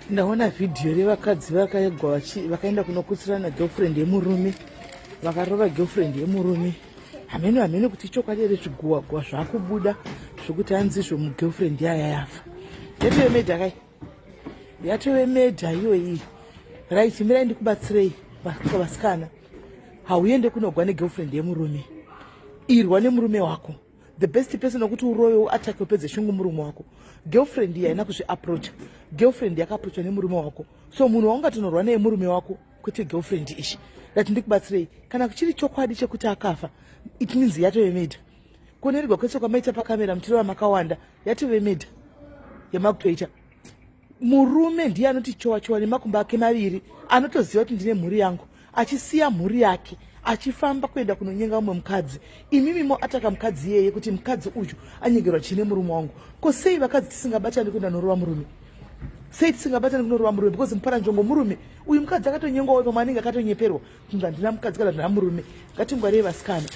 Ndaona vhidhiyo revakadzi vakaegwa vakaenda kunokutsirana girlfriend yemurume, vakarova girlfriend yemurume. Hameno hameno kuti ichokwadi here zviguwa guwa zvakubuda zvokuti hanzi izvo mugirlfriend yaya yafa. Yatove medha kai, yatove medha iyoyi. Right, mirai ndikubatsirei vasikana. Hauende kunogwa negirlfriend yemurume, irwa nemurume wako. The best person wekuti urove, uatake, upedze shungu murume wako. Girlfriend iyi haina kuzviapproacha, girlfriend yakaapproachwa nemurume wako. So munhu waungatonorwa naye murume wako, kwete girlfriend ishi. Rati ndikubatsirei, kana kuchiri chokwadi chekuti akafa, it means yatove murder. Kuonererwa kwese kwamaita pakamera muchirova makawanda, yatove murder yamakutoita. Murume ndiye anoti chowa chowa nemakumbo ake maviri, anotoziva kuti ndine mhuri yangu, achisiya mhuri yake achifamba kuenda kunonyenga mumwe mukadzi. Imimi moataka mukadzi iyeye kuti mukadzi uyu anyengerwa chine murume wangu. Ko sei vakadzi tisingabatani kuenda norova murume? Sei tisingabatani kunorova murume? Because muparanzvongo murume uyu, mukadzi akatonyengwawo, pamwe anenge akatonyeperwa kunzi handina mukadzi kana ndina murume. Ngatingwarei vasikana.